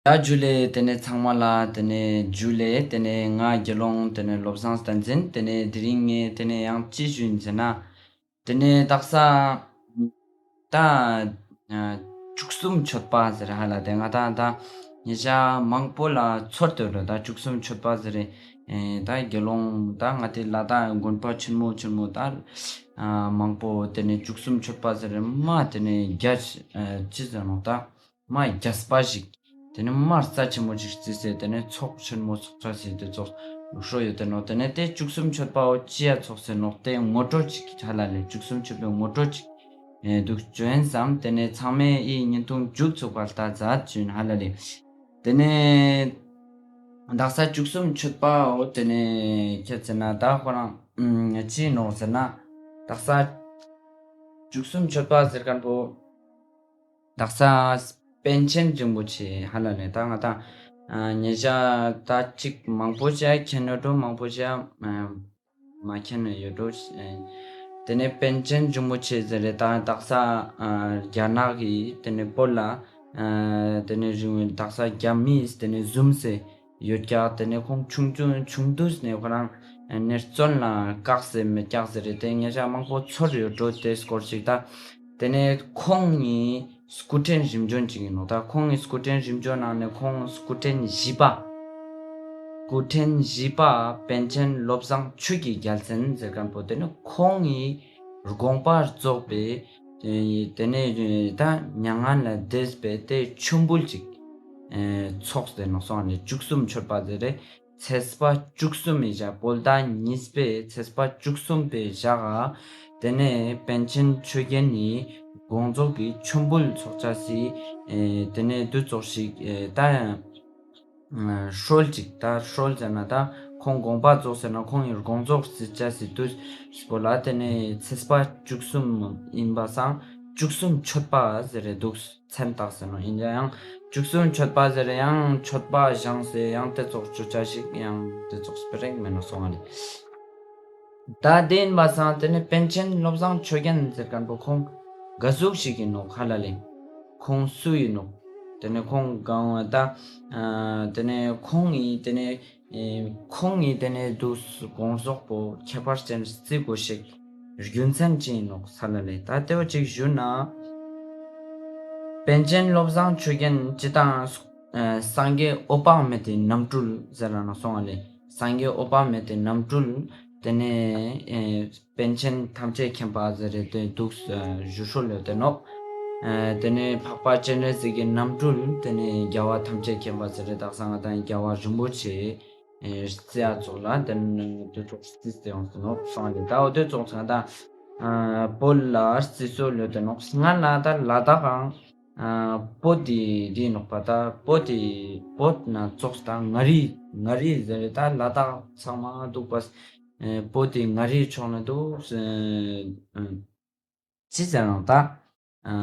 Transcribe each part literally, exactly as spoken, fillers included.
ད་ཇུ་ལེ། ཏེ་ནེ་ཚང་མ་ལ་ཏེ་ནེ་ཇུ་ལེ། ཏེ་ནེ་ང་དགེ་སློང་ཏེ་ནེ་བློ་བཟང་བསྟན་འཛིན། ཏེ་ནེ་དེ་རིང་ངས་ཏེ་ནེ་ཡང་ཅི་ཞུ་ཡིན་ཟེར་ན། ཏེ་ནེ་དག་ས་ད་ཨ་བཅུ་གསུམ་མཆོད་པ་ཟེར་ཧ་ལ་ཏེ་ང་ད་ད་ཉེ་ཞ་མང་པོ་ལ་ཚོར་ཏེ་ཡོད་ད། བཅུ་གསུམ་མཆོད་པ་ཟེར་རེ་ཨེ་ད་དགེ་སློང་ད་ང་ཏི་ལ་ད་དགོན་པ་ཆེན་མོ་ཆེན་མོ་ད་ཨ་མང་པོ་ཏེ་ནེ་བཅུ་གསུམ་མཆོད་པ་ཟེར་རེ་མ་ཏེ་ནེ་རྒྱ་ཨ་ཅི་ཟེར་ནོག་ད། མ་རྒྱས་པ་ཞིག་ཏེ་ནེ་མ་རྩ་ཆེན་མོ་ཞིག་རྩིས་སེ་ཏེ་ནེ་ཚོགས་ཆེན་མོ་ཚོགས་ཆ་སེ་ཏེ་ཙོགས་ཧྲོ་ཡོད་དེ་ནོག། ཏེ་ནེ་ཏེ་བཅུ་གསུམ་མཆོད་པའོ་ཅི་ཡ་ཚོགས་སེ་ནོག་ཏེ་ངོ་སྤྲོད་ཅིག་ཧ་ལ་ལེ། བཅུ་གསུམ་མཆོད་པའི་ངོ་སྤྲོད་ཅིག་ཨེ་འདུག་ཅོ་ཡིན་སམ། ཏེ་ནེ་ཚང་མས་ཨི་བརྙན་ཐུང་མཇུག་ཚུགས་བར་ལྟ་མཛད་ཅོ་ཡིན་ཧ་ལ་ལེ། ཏེ་ནེ་དག་ས་བཅུ་གསུམ་མཆོད་པའོ་ཏེ་ནེ་ཁྱེད་ཟེར་ན་ད་ཁོ་རང་ཨུམ་ཅི་ནོག་ཟེར་ན་དག་ས་བཅུ་གསུམ་མཆོད་པ་ཟེར་མཁན་པོ་དག་ས་པཎ་ཆེན་རིན་པོ་ཆེ་ཧ་ལ་ལེ། ད་ང་ད་ཨ་ཉེ་ཞ་ད་ཅིག་མང་པོ་ཞིག་མཁྱེན་ཡོད་འགྲོ། མང་པོ་ཞིག་ཨ་མ་མཁྱེན་ཡོད་འགྲོ། ཨེ་ཏེ་ནེ་པཎ་ཆེན་རིན་པོ་ཆེ་ཟེར་རེ་ད་དག་ས་ཨ་རྒྱ་ནག་གི་ཏེ་ནེ་བོད་ལ་ཨ་ཏེ་ནེ་རིང་དག་ས་རྒྱ་མིས་ཏེ་ནེ་བཟུང་སེ་ཡོད་ཀྱག། ཏེ་ནེ་ཁོང་ཆུང་ཆུང་ཆུང་དུས་ནེ་ཁོ་རང་ནེ་བཙོན་ལ་བཀག་སེ་མེད་ཀྱག་ཟེར་རེ་ཏེ་ཉེ་ཞ་མང་པོ་ཚོར་ཡོད་འགྲོ་ཏེ་སྐོར་ཞིག་ད། ཏེ་ནེ་ཁོང་ངི་སྐུ་ཕྲེང་རིམ་བྱོན་ཅིག་ཡིན་ནོག། ད་ཁོང་ངི་སྐུ་ཕྲེང་རིམ་བྱོན་ནང་ནེ་ཁོང་སྐུ་ཕྲེང་བཞི་པ། སྐུ་ཕྲེང་བཞི་པ་པཎ་ཆེན་བློ་བཟང་ཆོས་ཀྱི་རྒྱལ་མཚན་ཟེར་མཁན་པོ་ཏེ་ནེ་ཁོང་ངི་དགོངས་པ་རྫོགས་པའི་ཨེ་ཏེ་ནེ་ད་མྱ་ངན་ལས་འདས་པའི་ཏེ་མཆོད་འབུལ་ཅིག་ཨེ་ཚོགས་ཏེ་ནོག་སོང་ནེ་བཅུ་གསུམ་མཆོད་པ་ཟེར་རེ་ཚེས་པ་བཅུ་གསུམ་མི་ཞག་བོད་ཟླ་གཉིས་པའི་ཚེས་པ་བཅུ་གསུམ་པའི་ཞག་ག་ཏེ་ནེ་པཎ་ཆེན་ཆོས་རྒྱན་ནི་དགོངས་རྫོགས་ཀྱི་མཆོད་འབུལ་ཚོགས་ཆ་སི་ཨེ་ཏེ་ནེ་དུས་ཚོགས་ཤིག་ཨེ་ད་ཨ་སྲོལ་ཅིག་ད་སྲོལ་ཟེར་ན་ད་ཁོང་དགོངས་པ་རྫོགས་ཟེར་ན་ཁོང་ངི་དགོངས་རྫོགས་རྩི་ཆ་སི་དུས་པོ་ལ་ཏེ་ནེ་ཚེས་པ་བཅུ་གསུམ་ཡིན་པ་སང་བཅུ་གསུམ་མཆོད་པ་ཟེར་རེ་འདུག་མཚན་བཏགས་ཟེར་ནོག། ཡིན་ཀྱང་ཡང་བཅུ་གསུམ་མཆོད་པ་ཟེར་རེ་ཡང་མཆོད་པ་བཞེངས་སེ་ཡང་ཏེ་ཙོགས་ཅོ་ཆ་ཞིག་ཡང་ཏེ་ཙོགས་སྤེ་ར་མེད་ནོག་སོང་ང་ལེ། ད་ཏེ་ཡིན་པ་སང་ཏེ་ནེ་པཎ་ཆེན་བློ་བཟང་ཆོས་རྒྱན་ཟེར་མཁན་པོ་ཁོང་ག་ཟུག་ཞིག་ཡིན་ནོག་ཧ་ལ་ལེ། ཁོང་སུ་ཡིན་ནོག། ཏེ་ནེ་ཁོང་གང་ད་ཨ་ཏེ་ནེ་ཁོང་ངི་ཏེ་ནེ་ཨེ་ཁོང་ངི་ཏེ་ནེ་དུས་དགོངས་རྫོགས་པོ་ཁྱད་པར་ཅན་རྩི་དགོས་ཤེས་རྒྱུ་མཚན་ཅི་ཡིན་ནོག་ཧ་ལ་ལེ། ད་ཏེ་བོ་ཅིག་ཞུ་ན། པཎ་ཆེན་བློ་བཟང་ཆོས་རྒྱན་སྤྱིར་བཏང་ཨ་སངས་རྒྱས་འོད་དཔག་མེད་དི་རྣམ་སྤྲུལ་ཟེར་ར་ནོག་སོང་ང་ལེ། སངས་རྒྱས་འོད་དཔག་མེད་དི་རྣམ་སྤྲུལ། ཏེ་ནེ་ཨེ་པཎ་ཆེན་ཐམས་ཅད་མཁྱེན་པ་ཟེར་རེ་ཏེ་འདུག་ཨ་ཞུ་སྲོལ་ཡོད་དེ་ནོག། ཨ་ཏེ་ནེ་འཕགས་པ་སྤྱན་རས་གཟིགས་ཀྱི་རྣམ་སྤྲུལ། ཏེ་ནེ་རྒྱལ་བ་ཐམས་ཅད་མཁྱེན་པ་ཟེར་རེ་དག་ས་ང་དང་རྒྱལ་བ་རིན་པོ་ཆེ་ཨེ་རྩི་ཡ་ཙོགས་ལ་ཏེ་ནེ་དུས་ཚོགས་རྩིས་ཏེ་ཡོང་སྟེ་ནོག་སོང་ང་ལེ། ད་འོ་དུས་ཚོགས་ང་དང་ཨ་བོད་ལ་རྩི་སྲོལ་ཡོད་དེ་ནོག། སྔ་ལ་ད་ལ་དྭགས་ཨང་ཨ་བོད་དི་དི་ནོག་པ། ད་བོད་དི་བོད་ན་ཙོགས་ད་མངའ་རིས་མངའ་རིས་ཟེར་རེ་ད་ལ་དྭགས་ཚང་མ་འདུག་པ། ཨེ་བོད་དི་མངའ་རིས་ཕྱོགས་ན་འདུག། ཨེ་ཅི་ཟེར་ནོག་ད། ཨ་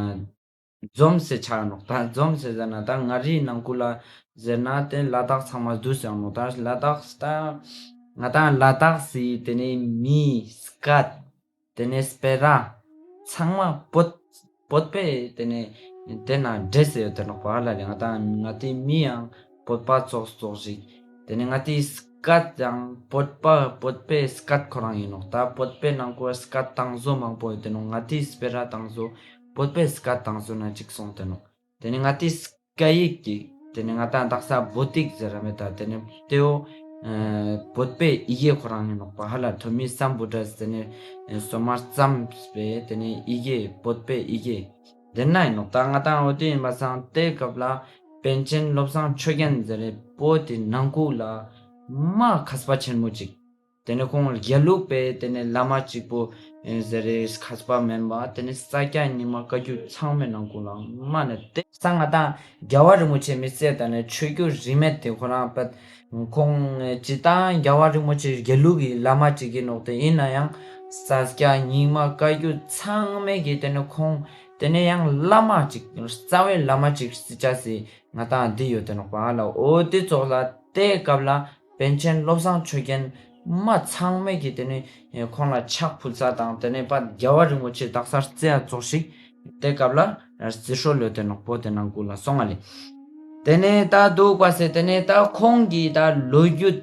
འཛོམས་སེ་ཆགས་ནོག། ད་འཛོམས་སེ་ཟེར་ན་ད་མངའ་རིས་ནང་ཁུལ་ལ་ཟེར་ན་ཏེ་ལ་དྭགས་ཚང་མ་འདུས་ཡོང་ནོག། ད་ལ་དྭགས་ད་ང་དང་ལ་དྭགས་སི་ཏེ་ནེ་མི་སྐད་ཏེ་ནེ་སྤེ་ར་ཚང་མ་བོད་བོད་པའི་ཏེ་ནེ་ཏེ་ན་འདྲེས་སེ་ཡོད་དེ་ནོག་པ་ཧ་ལ་ལེ། ང་དང་ང་ཏི་མི་ཡང་བོད་པ་ཙོགས་ཙོགས་ཤིག། ཏེ་ནེ་ང་ཏི་སྐད་ཡང་བོད་པ་བོད་པའི་སྐད་ཁོ་རང་ཡིན་ནོག། ད་བོད་པའི་ནང་ཁུལ་སྐད་དང་བཟོ་མང་པོ་ཡོད་དེ་ནོག། ང་ཏི་སྤེ་ར་དང་བཟོ་བོད་པའི་སྐད་དང་བཟོ་ན་ཅིག་སོང་དེ་ནོག། ཏེ་ནེ་ང་ཏི་སྐད་ཡིག་གི་ཏེ་ནེ་ང་དང་དག་ས་བོད་ཡིག་ཟེར་ར་མེད་ད། ཏེ་ནེ་ཏེའོ་ཨ་བོད་པའི་ཡི་གེ་ཁོ་རང་ཡིན་ནོག་པ་ཧ་ལ། ཐོན་མི་སམ་བྷོ་ཊས་ཏེ་ནེ་ཨ་སོ་མར་བརྩམས་པའི་ཏེ་ནེ་ཡི་གེ་བོད་པའི་ཡི་གེ་ཏེ་ན་ཡིན་ནོག། ད་ང་དང་འོ་དེ་ཡིན་པ་སང་ཏེ་སྐབས་ལ་པཎ་ཆེན་བློ་བཟང་ཆོས་རྒྱན་ཟེར་རེ་བོད་དི་ནང་ཁུལ་ལ་མ་མཁས་པ་ཆེན་མོ་ཅིག། ཏེ་ནེ་ཁོང་དགེ་ལུགས་པའི་ཏེ་ནེ་བླ་མ་གཅིག་པོ་ཨེ་ཟེར་རེ་མཁས་པ་མན་པ། ཏེ་ནེ་ས་སྐྱ་རྙིང་མ་བཀའ་བརྒྱུད་ཚང་མའི་ནང་ཁུལ་ལ་མ་ནེ་ཏེ་ས་ང་དང་རྒྱལ་བ་རིན་པོ་ཆེ་མི་ཚེ་ད་ནེ་ཆོས་བརྒྱུད་རིས་མེད་དི་ཁོ་རང་པད་ཁོང་ཨེ་སྤྱིར་བཏང་རྒྱལ་བ་རིན་པོ་ཆེ་དགེ་ལུགས་ཀྱི་བླ་མ་གཅིག་ཡིན་ནོག། ཏེ་ཡིན་ན་ཡང་ས་སྐྱ་རྙིང་མ་བཀའ་བརྒྱུད་ཚང་མའི་གི་ཏེ་ནེ་ཁོང་ཏེ་ནེ་ཡང་བླ་མ་གཅིག་རྩ་བའི་བླ་མ་གཅིག་རྩི་ཆ་སི་ང་དང་འདི་ཡོད་དེ་ནོག་པ་ཧ་ལ། འོ་དེ་ཙོགས་ལ་དེ་སྐབས་ལ་པཎ་ཆེན་བློ་བཟང་ཆོས་རྒྱན་མ་ཚང་མས་ཀྱི་དེ་ནས་ཁོང་ལ་ཕྱག་ཕུལ་ས་དང་དེ་ནས་པ་རྒྱལ་བ་རིན་པོ་ཆེ་དག་ས་རྩེ་ཡ་ཙོགས་ཤིག་དེ་སྐབས་ལ་རྩི་སྲོལ་ཡོད་དེ་ནོག་པོ་དེ་ནང་ཀུ་ལ་སོང་ང་ལེ། ཏེ་ནེ་ད་འདུག་པ་སེ་ཏེ་ནེ་ད་ཁོང་གི་ད་ལོ་རྒྱུས་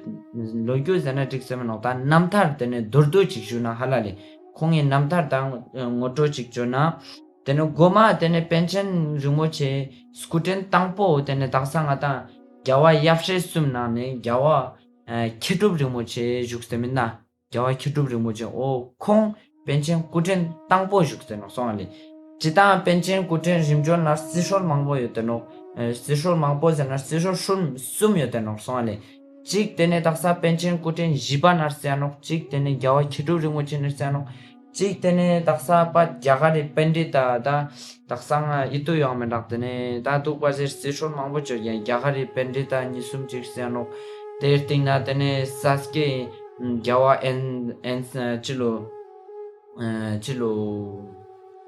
ལོ་རྒྱུས་ཟེར་ན་འགྲིག་སེ་མི་ནོག་ད་རྣམ་ཐར་ཏེ་ནེ་མདོར་བསྡུས་ཅིག་ཞུ་ན་ཧ་ལ་ལེ། ཁོང་གི་རྣམ་ཐར་དང་ངོ་སྤྲོད་ཅིག་བཅོ་ན། ཏེ་ནེ་གོ་མ་ཏེ་ནེ་པཎ་ཆེན་རིན་པོ་ཆེ་སྐུ་ཕྲེང་དང་པོ་ཏེ་ནེ་དག་ས་ང་ཏང་རྒྱལ་བ་ཡབ་སྲས་གསུམ་ནང་ནེ་རྒྱལ་བ་ཨ་མཁས་གྲུབ་རིན་པོ་ཆེ་བཞུགས་སེ་མིན་ན། རྒྱལ་བ་མཁས་གྲུབ་རིན་པོ་ཆེ་འོ་ཁོང་པཎ་ཆེན་སྐུ་ཕྲེང་དང་པོ་བཞུགས་སེ་ནོག་སོང་ང་ལེ། སྤྱིར་བཏང་པཎ་ཆེན་སྐུ་ཕྲེང་རིམ་བྱོན་ལ་རྩི་སྲོལ་མང་པོ་ཡོད་དེ་ནོག་ཨེ་རྩི་སྲོལ་མང་པོ་ཟེར་ན་རྩི་སྲོལ་གསུམ་གསུམ་ཡོད་དེ་ནོག་སོང་ང་ལེ། གཅིག་ཏེ་ནེ་དག་ས་པཎ་ཆེན་སྐུ་ཕྲེང་བཞི་པ་ནར་རྩི་ཡ་ནོག་གཅིག་ཏེ་ནེ་རྒྱལ་བ་མཁས་གྲུབ་རིན་པོ་ཆེ་ནར་རྩི་ཡ་ནོག་གཅིག་ཏེ་ནེ་དག་ས་པ་རྒྱ་གར་རི་པཎྜི་ཏ་ད་དག་ས་ང་ཡིད་དུ་ཡོང་མི་འདུག་ཏེ་ནེ་ད་འདུག་པ་ཟེར་རྩི་སྲོལ་མང་པོ་བཅོས་ཀྱང་རྒྱ་གར་རི་པཎྜི་ཏ་གཉིས་གསུམ་ཅིག་རྩི་ཡ་ནོག་ཏེའི་སྟེང་ན་ཏེ་ནེ་ས་སྐྱའི་རྒྱལ་བ་ཨན་ཨན་ཅི་ལོ་ཨ་ཅི་ལོ་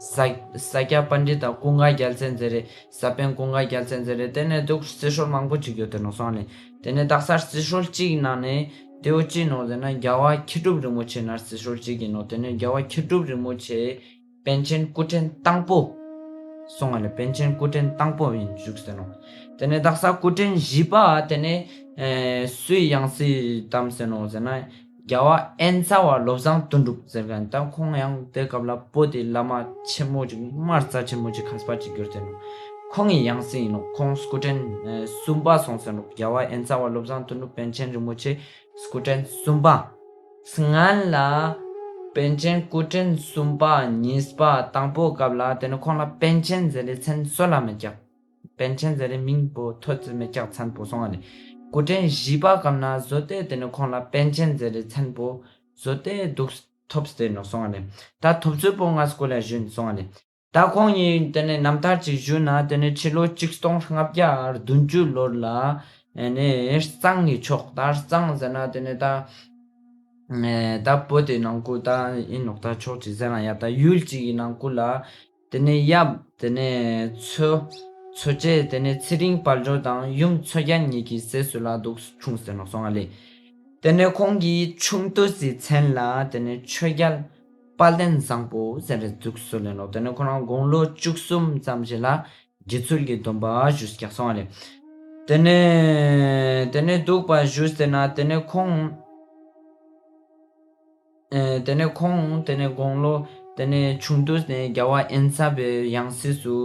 ས་ས་སྐྱ་པཎྜི་ཏ་ཀུན་དགའ་རྒྱལ་མཚན་ཟེར་རེ། ས་པཎ་ཀུན་དགའ་རྒྱལ་མཚན་ཟེར་རེ། ཏེ་ནེ་འདུག་རྩི་སྲོལ་མང་པོ་ཅིག་ཡོད་དེ་ནོག་སོང་ང་ལེ། ཏེ་ནེ་དག་ས་རྩི་སྲོལ་གཅིག་ནང་ནེ་ཏེ་བོ་ཅི་ནོག་ཟེར་ན་རྒྱལ་བ་མཁས་གྲུབ་རིན་པོ་ཆེ་ནར་རྩི་སྲོལ་གཅིག་ཨིན་ནོག་ཏེ་ནེ་རྒྱལ་བ་མཁས་གྲུབ་རིན་པོ་ཆེ་པཎ་ཆེན་སྐུ་ཕྲེང་དང་པོ་སོང་ང་ལེ། པཎ་ཆེན་སྐུ་ཕྲེང་དང་པོ་ཨིན་བཞུགས་སེ་ནོག་ཏེ་ནེ་དག་ས་སྐུ་ཕྲེང་བཞི་པ་ཏེ་ནེ་ཨེ་སུའི་ཡང་སྲིད་བལྟམས་སེ་ནོག་ཟེར་ན། རྒྱལ་བ་དབེན་ས་པ་བློ་བཟང་དོན་གྲུབ་ཟེར་མཁན་ད་ཁོང་ཡང་དེ་སྐབས་ལ་བོད་དེ་བླ་མ་ཆེན་མོ་ཅིག་མ་རྩ་ཆེན་མོ་ཅིག་མཁས་པ་ཅིག་གྱུར་ཏེ་ནོག་ཁོང་གི་ཡང་སྲིད་ཨིན་ནོག་ཁོང་སྐུ་ཕྲེང་ཨེ་གསུམ་པ་སོང་སེ་ནོག་རྒྱལ་བ་དབེན་ས་པ་བློ་བཟང་དོན་གྲུབ་པཎ་ཆེན་རིན་པོ་ཆེ་སྐུ་ཕྲེང་གསུམ་པ། སྔན་ལ་པཎ་ཆེན་སྐུ་ཕྲེང་གསུམ་པ་གཉིས་པ་དང་པོ་སྐབས་ལ་དེ་ནི་ཁོང་ལ་པཎ་ཆེན་ཟེར་ཏེ་མཚན་གསོལ་ལ་མེད་ཀྱག་པཎ་ཆེན་ཟེར་ཏེ་མིང་པོ་ཐོས་ཏེ་མེད་ཀྱག་མཚན་པོ་སོང་ང་ལེ། སྐུ་ཕྲེང་བཞི་པ་སྐབས་ན་བཟོ་སྟེ་དེ་ནི་ཁོང་ལ་པཎ་ཆེན་ཟེར་ཏེ་མཚན་པོ་བཟོ་སྟེ་འདུག་ཐོབ་སྟེ་ནོག་སོང་ང་ལེ། ད་ཐོབ་ཚུལ་པོ་ང་སྐོར་ལ་ཞུན་སོང་ང་ལེ། ད་ཁོང་ཉིད་དེ་ནི་རྣམ་ཐར་ཅིག་ཞུ་ན་དེ་ནི་ཕྱི་ལོ་ཆིག་སྟོང་ལྔ་བརྒྱ་བདུན་ཅུ་ལོར་ལ་ཨེ་ནི་གཙང་གི་ཕྱོགས་ད་གཙང་ཟེར་ན་དེ་ནི་ད་ཨེ་ད་བོད་དེ་ནང་ཁུལ་ད་ཨིན་ནོག་ད་ཕྱོགས་ཅིག་ཟེར་ན་ཡ་ད་ཡུལ་ཅིག་གི་ནང་ཁུལ་ལ། དེ་ནས་ཡབ་དེ་ནས་མཚོ་མཚོ་རྗེ་དེ་ནས་ཚེ་རིང་དཔལ་འབྱོར་དང་ཡུམ་མཚོ་རྒྱལ་གཉིས་ཀྱི་སྲས་སུ་ལ་འདུག་འཁྲུངས་ཟེར་ནོག་སོང་ང་ལེ། དེ་ནས་ཁོང་གི་ཆུང་དུས་སི་མཚན་ལ་དེ་ནས་ཆོས་རྒྱལ་དཔལ་ལྡན་བཟང་པོ་ཟེར་རེ་འདུག་གསོལ་ལེ་ནོག་དེ་ནས་ཁོ་རང་དགུང་ལོ་བཅུ་གསུམ་ཙམ་ཞིག་ལ་དགེ་ཚུལ་གྱི་སྡོམ་པ་ཞུས་ཀྱག་སོང་ང་ལེ། དེ་ནས་དེ་ནས་འདུག་པ་ཞུས་ཟེར་ན་དེ་ནས་ཁོང་ཨེ་དེ་ནས་ཁོང་དེ་ནས་དགུང་ལོ་དེ་ནས་ཆུང་དུས་ནས་རྒྱལ་བ་དབེན་ས་པའི་ཡང་སྲིད་སུ་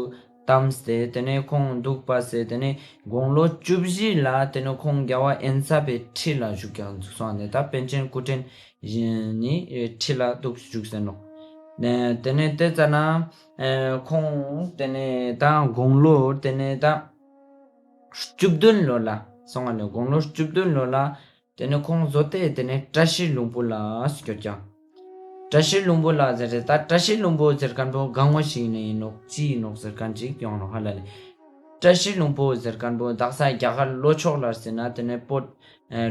བལྟམས་ཏེ་དེ་ནས་ཁོང་འདུག་པ་སེ་དེ་ནས་དགུང་ལོ་བཅུ་བཞི་ལ་དེ་ནས་ཁོང་རྒྱལ་བ་དབེན་ས་པའི་ཁྲི་ལ་བཞུགས་ཀྱག་འདུག་སོང་ནས་ད་པཎ་ཆེན་སྐུ་ཕྲེང་ནི་ཁྲི་ལ་འདུག་བཞུགས་ཟེར་ནོག་ནས་དེ་ནས་དེ་ཙ་ན་ཨེ་ཁོང་དེ་ནས་ད་དགུང་ལོ་དེ་ནས་ད་བཅུ་བདུན་ལོ་ལ་སོང་ང་ལེ། དགུང་ལོ་བཅུ་བདུན་ལོ་ལ། དེ་ནས་ཁོང་བཟོ་སྟེ་དེ་ནས་བཀྲ་ཤིས་ལྷུན་པོ་ལ་སྐྱོད་ཀྱག་བཀྲ་ཤིས་ལྷུན་པོ་ལ་ཟེར་རེ་ད་བཀྲ་ཤིས་ལྷུན་པོ་ཟེར་མཁན་པོ་གང་བོ་ཞིག་ནས་ཡིན་ནོག་ཅི་ཡིན་ནོག་ཟེར་མཁན་ཅིག་ཡོང་ནོག་ཧ་ལ་ལེ། བཀྲ་ཤིས་ལྷུན་པོ་ཟེར་མཁན་པོ་དག་ས་རྒྱ་གར་ལྷོ་ཕྱོགས་ལ་ཟེར་ན་དེ་ནས་བོད་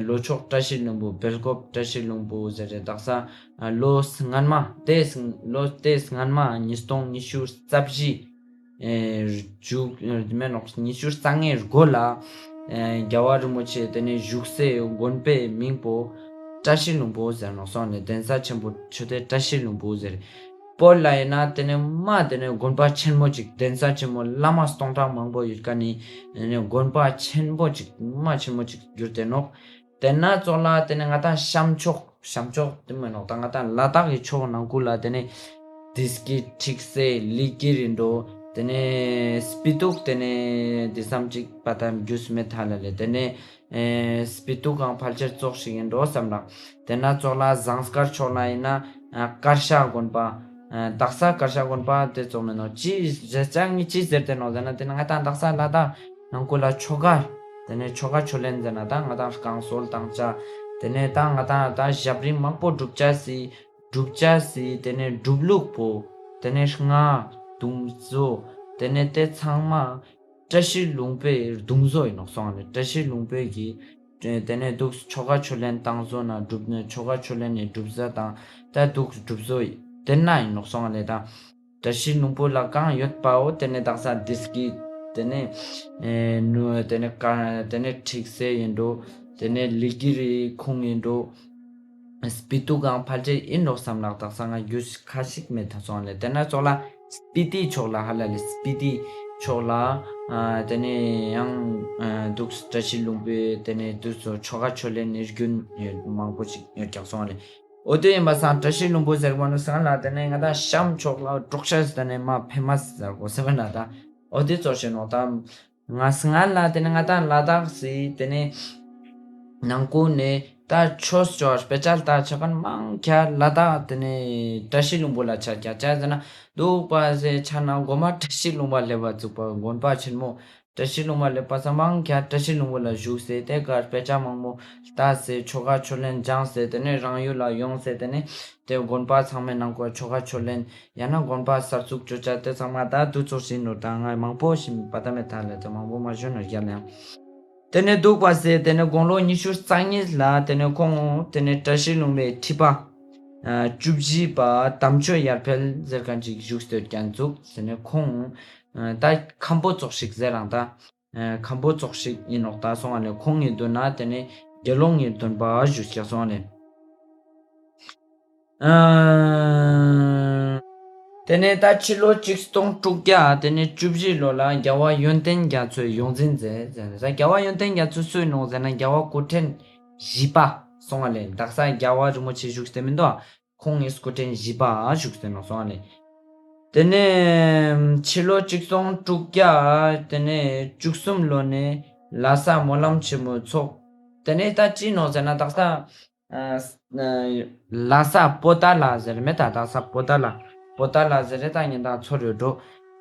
ལྷོ་ཕྱོགས་བཀྲ་ཤིས་ལྷུན་པོ་སྦེལ་ཀོབ་བཀྲ་ཤིས་ལྷུན་པོ་ཟེར་རེ་དག་ས་ལོ་སྔན་མ་དེ་ལོ་དེ་སྔན་མ་ཉིས་སྟོང་ཉི་ཤུ་རྩ་བཞི། ཨེ་རྒྱུག་ཨེ་མེད་ནོག་ཉི་ཤུ་རྩ་ལྔའི་མགོ་ལ་ཨེ་རྒྱལ་བ་རིན་པོ་ཆེ་དེ་ནས་བཞུགས་སའི་དགོན་པའི་མིང་པོ་བཀྲ་ཤིས་ལྷུན་པོ་ཟེར་ནོག་སོང་ནས་གདན་ས་ཆེན་པོ་ཆོས་སྡེ་བཀྲ་ཤིས་ལྷུན་པོ་ཟེར། བོད་ལ་ཡིན་ན་དེ་ནས་མ་དེ་ནས་དགོན་པ་ཆེན་མོ་ཅིག་གདན་ས་ཆེན་མོ་བླ་མ་སྟོང་ཕྲག་མང་པོ་ཡོད་མཁན་ནི་དེ་ནས་དགོན་པ་ཆེན་པོ་ཅིག་མ་ཆེན་མོ་ཅིག་གྱུར་ཏེ་ནོག་དེ་ན་ཙོགས་ལ་དེ་ནས་ང་ཏང་ཤམ་ཕྱོགས་ཤམ་ཕྱོགས་དེ་མིན་ནོག་ད་ང་ཏང་ལ་དྭགས་ཀྱི་ཕྱོགས་ནང་ཁུལ་ལ་དེ་ནས་དིས་ཀི་ཁྲིག་སེ་ལི་ཀི་རི་འགྲོ་དེ་ནས་སྤི་ཏུག་དེ་ནས་དེ་སམ་ཅིག་པ་དམ་རྒྱུས་མེད་ཐ་ལ་ལེ། དེ་ནས་ཨེ་སྤི་ཏུག་གང་ཕལ་ཆེར་ཙོགས་ཤིག་ཡིན་འགྲོ་བསམ་ལགས། དེ་ན་ཙོགས་ལ་ཟངས་དཀར་ཕྱོགས་ལ་ཡིན་ན་ཨ་དཀར་ཤ་དགོན་པ་ཨ་དག་ས་དཀར་ཤ་དགོན་པ་དེ་ཙོགས་མིན་ནོག་ཅི་ཟེར་ཅང་ངི་ཅི་ཟེར་ཏེ་ནོག་ཟེར་ན་དེ་ནས་ང་ཏང་དག་ས་ལ་དྭགས་ནང་ཁུལ་ལ་ཆོ་ག་དེ་ནས་ཆོ་ག་ཕྱོགས་ལེན་ཟེར་ན་ད་ང་ཏང་བསྐང་གསོལ་བཏང་བྱ་དེ་ནས་ད་ང་ཏང་ད་ཞབས་རིམ་མང་པོ་སྒྲུབ་བྱ་སི་སྒྲུབ་བྱ་སི་དེ་ནས་སྒྲུབ་ལུགས་པོ་དེ་ནས་སྔགས་དུང་བཟོ་དེ་ནས་དེ་ཚང་མ་བཀྲ་ཤིས་ལྷུན་པོའི་གདུང་བཟོ་ཡིན་ནོག་སོང་ནས་བཀྲ་ཤིས་ལྷུན་པོའི་གི་དེ་ནས་འདུག་ཆོ་ག་ཕྱོགས་ལེན་བཏང་བཟོ་ན་སྒྲུབ་ནས་ཆོ་ག་ཕྱོགས་ལེན་ནས་སྒྲུབ་བཟོ་དང་ད་འདུག་སྒྲུབ་བཟོ་དེ་ན་ཡིན་ནོག་སོང་ནས་ད། བཀྲ་ཤིས་ལྷུན་པོ་ལ་གང་ཡོད་པའོ། དེ་ནས་དག་ས་དིས་ཀི་དེ་ནས་ཨེ་ནུ་དེ་ནས་ཀ་དེ་ནས་ཁྲིག་སེ་ཡིན་འགྲོ། དེ་ནས་ལི་ཀི་རི་ཁུང་ཡིན་འགྲོ། སྤི་ཏུག་གང་ཕལ་ཆེར་ཡིན་འགྲོ་བསམ་ལགས། དག་ས་ང་རྒྱུས་ཁ་ཤིག་མེད་ཐ་སོང་ལེ། དེ་ན་ཙོགས་ལ་སྤི་ཏི་ཕྱོགས་ལ་ཧ་ལ་ལེ་སྤི་ཏི་ཕྱོགས་ལ་ ཨ་དེ་ནས་ཡང་ཨ་འདུག་བཀྲ་ཤིས་ལྷུན་པོའི་དེ་ནས་འདུག་ཆོ་ག་ཕྱག་ལེན་ནི་རྒྱུན་མང་པོ་ཞིག་ཡོད་ཀྱག་སོང་བ་ལེ། འོ་དེ་ཡིན་པ་སང་བཀྲ་ཤིས་ལྷུན་པོ་ཟེར་བ་ནི་སང་ལ་དེ་ནས་ང་ད་ཤམ་ཕྱོགས་ལ་འབྲོག་ཤ་དེ་ནས་མ་ཕེ་མ་སི་ཟེར་གོ་ཟེར་བ་ན་ད། འོ་དེ་ཚོ་ཞིག་ནོག་ད། ང་སང་ལ་དེ་ནས་ང་ད་ལ་དྭགས་སི་དེ་ནས་ནང་ཁུལ་ནས་ད་ཆོས་ཆོས་དཔེ་ཆ་ལྟ་ཆ་མཁན་མང་ཆེ་ལ་དྭགས་དེ་ནས་བཀྲ་ཤིས་ལྷུན་པོ་ལ་ཆ་ཀྱག་ཆ་ཟེར་ན་འདུག་པ་ཟེར་ཆ་ན་གོ་མ་བཀྲ་ཤིས་ལྷུན་པོ་སླེབས་པ་ཚུགས་པ་དགོན་པ་ཆེན་མོ་བཀྲ་ཤིས་ལྷུན་པོ་སླེབས་པ་ཚང་མང་ཆེ་བཀྲ་ཤིས་ལྷུན་པོ་ལ་བཞུགས་སེ་དེ་གར་དཔེ་ཆ་མང་པོ་ལྟ་སེ་ཆོ་ག་ཕྱག་ལེན་སྦྱངས་སེ་དེ་ནས་རང་ཡུལ་ལ་ཡོང་སེ་དེ་ནས་དེ་དགོན་པ་ཚང་མའི་ནང་ཁོ་ཆོ་ག་ཕྱག་ལེན་ཡང་ན་དགོན་པ་གསར་བཙུགས་ཅོ་ཆ་དེ་ཚང་མ་ད་དུས་ཚོད་ཟིན་ནོ་ད་ང་མང་པོ་ཞིག་པ་ད་མེད་ཐ་ལ་དེ་མང་པོ་མ་ཞུ་ནོ་རྒྱལ་ཡང་། དེ་ནས་འདུག་པ་སེ་དེ་ནས་དགུང་ལོ་ཉི་ཤུ་རྩ་གཉིས་ལ་དེ་ནས་ཁོང་དེ་ནས་བཀྲ་ཤིས་ལྷུན་པོའི་ཁྲི་པ་ཨ་བཅུ་བཞི་པ་དམ་ཆོས་ཡར་འཕེལ་ཟེར་མཁན་ཅིག་བཞུགས་སྟོད་ཀྱང་འཛུགས་དེ་ནས་ཁོང་ཨ་ད་མཁན་པོ་ཙོགས་ཤིག་ཟེར་རང་ད་ཨ་མཁན་པོ་ཙོགས་ཤིག་ཡིན་ནོག་ད་སོང་བ་ལེ། ཁོང་གི་མདུན་ན་དེ་ནས་དགེ་སློང་གི་སྡོམ་པ་ཞུས་ཀྱག་སོང་བ་ལེ། ཨ། དེ་ནས་ད་ཕྱི་ལོ་ཆིག་སྟོང་དྲུག་བརྒྱ་དེ་ནས་བཅུ་བཞི་ལོ་ལ་རྒྱལ་བ་ཡོན་ཏན་རྒྱ་མཚོའི་ཡོངས་འཛིན་མཛད་ཟེར་ནས་ད་རྒྱལ་བ་ཡོན་ཏན་རྒྱ་མཚོ་སུ་ཡིན་ནོག་ཟེར་ན་རྒྱལ་བ་སྐུ་ཕྲེང་བཞི་པ་སོང་བ་ལེ། དག་ས་རྒྱལ་བ་རིན་པོ་ཆེ་བཞུགས་ཏེ་མི་འདུག་ཁོང་གི་སྐུ་ཕྲེང་བཞི་པ་བཞུགས་ཏེ་ནོག་སོང་བ་ལེ། དེ་ནས་ཕྱི་ལོ་ཆིག་སྟོང་དྲུག་བརྒྱ་དེ་ནས་བཅུ་གསུམ་ལོ་ནས་ལྷ་ས་སྨོན་ལམ་ཆེན་མོའི་ཚོགས། དེ་ནས་ད་ཅི་ནོག་ཟེར་ན་དག་ས་ཨ་ཨ་ལྷ་ས་པོ་ཏཱ་ལ་ཟེར་མེད་ད་དག་ས་པོ་ཏཱ་ལ་པོ་ཏཱ་ལ་ཟེར་རེ་ད་ཉིན་དང་ཚོར་ཡོད་འགྲོ།